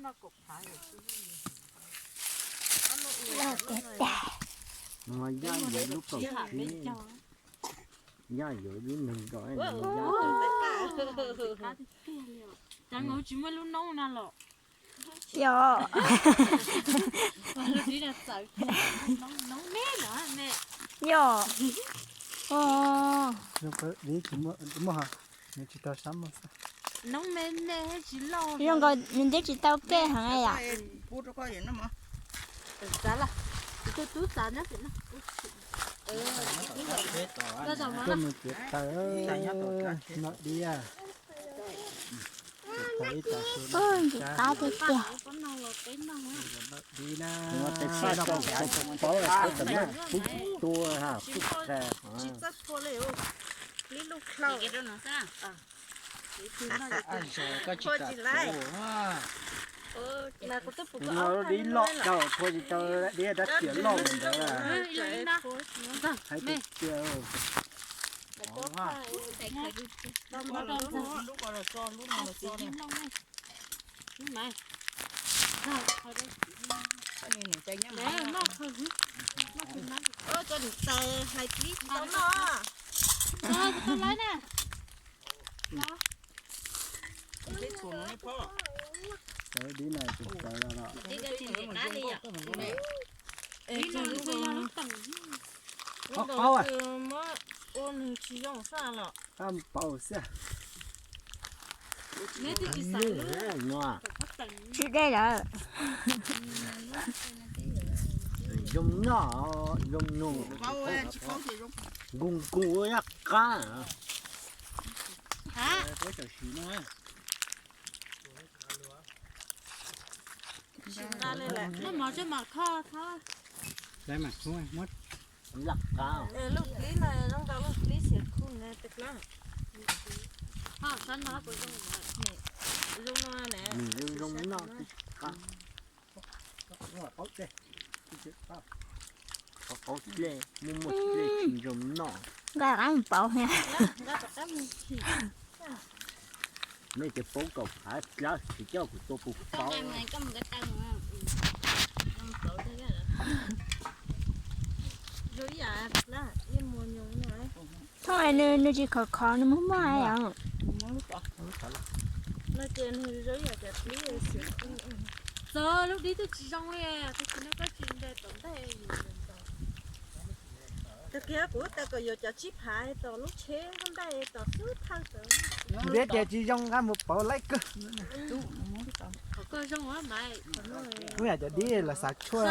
Yaj yuav lub kaum tsib, yaj yuav ib neeg nkaus, yaj. Cas tsis muaj lub noob na los? Yog. Yog. Tsis tau sab, zoo nkaus nws twb tsis tau kej heev yom. Tus tub txav nyob tim no. Koj mus txiav taws, no diab. Ntxim qab tiag tiag. Tsis txawj phua li, li lub khlaus. Koj tsis kam phua, kuv no dib loj dhau, phua tsis tau dib dab tsi loj mus ntawd. Hais tiag tiag. Ua, tso niam tais hais dib tsis tau noj. Tawv dib no tsis tawv los los. Qab qab, qab mus pauv xwb. Tsis dej lawm. Zoo noj, zoo noj. Nkuj nkuj ua yaj qab. Lub dib no zoo nkaus lub dib xiav khu na tes klo. Zoo no ne. Nws zoo zoo noj. Qab qab dlej, muaj muaj dlej tsis zoo noj. Nqa rov qab mus pauv. Nej cov paub kaum phav dlawb tsis coj kuv tua puas paub. Thooj nws tsis khov khov, nws muaj muaj yom. Txog lub dib twb tsis zoo li, tab sis no koj tsis nte tom ntej. Tag kis kuv tas kom yuav cov tsib phav tom lub tsheb ntej tom xub thawj tod. Ntiab tias tsis zoo nqa mus pauv laib kawg. Kuv yam cov dib los xav tshuaj.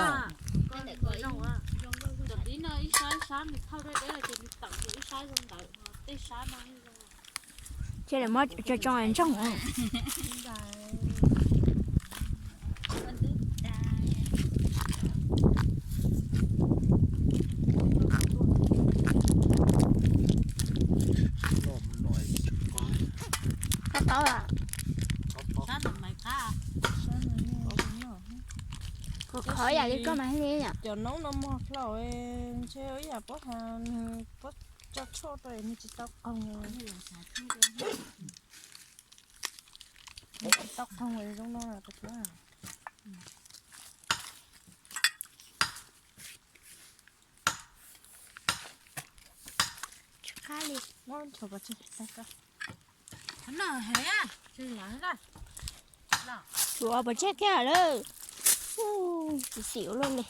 Cov dib no ib sab ib sab nws thauj deb deb ces nws tawm ib sab zoo ntawd, tej sab no zoo. Ces lawv muab tso tso ntsoog. Koj paub a? Khov khov yam li koj mas li yom. Cov noob no mog hlau, ntshe ib yam pob ha, pob tso tshuaj rau nws tsis tau qaug. Tsis tau qaug zoo no. Tsis qab li. Muab nchos pov tseg tag koj. Tshuav pov tseg kiag lawm. Xim xim ua luaj li.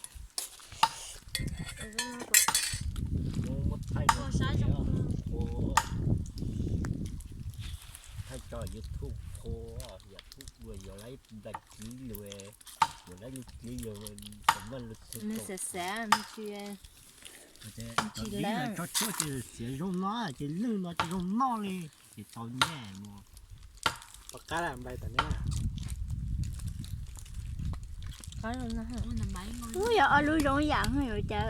Thaij tso YouTube qhua, yam tub dua yuav laib nplag kiv lug, yuav laib lub kiv lug, xav maj lug txug. Xav xav tsis, tsis lawm. Tso tshuaj ces xiav zoo no, ces lwj no ces zoo noj li, ces tau nyiaj mus. Pov qab npai tom ne. Ub, yog ob lub zoo yam yuav cas.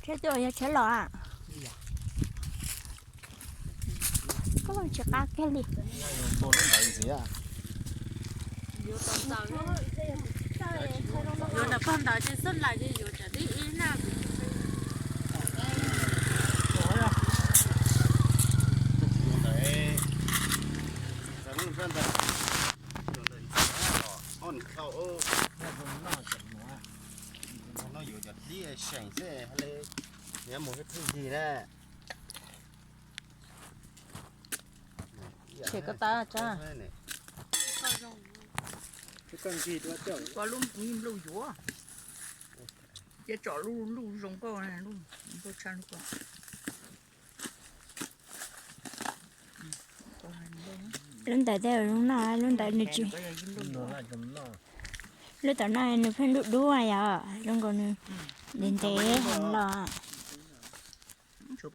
Tshiab tuaj, yog tshiab los a? Tsis qab kiag li. Ntawd ces xub ntais ces yuav tsam tib ib na. No yuav cov dib seem xwb, mus ib pheej yig na. Ces koj tab tsa. Koj lub nplej yuav. Cia tsom lub, lub zoo nkauj, lub nkauj tshaj lub ko. Lub ntawd tej zoo noj, lub ntawd nws tsis, lub tom no nws pheej dub dub yom, zoo nkaus nws ntev ntev heev los.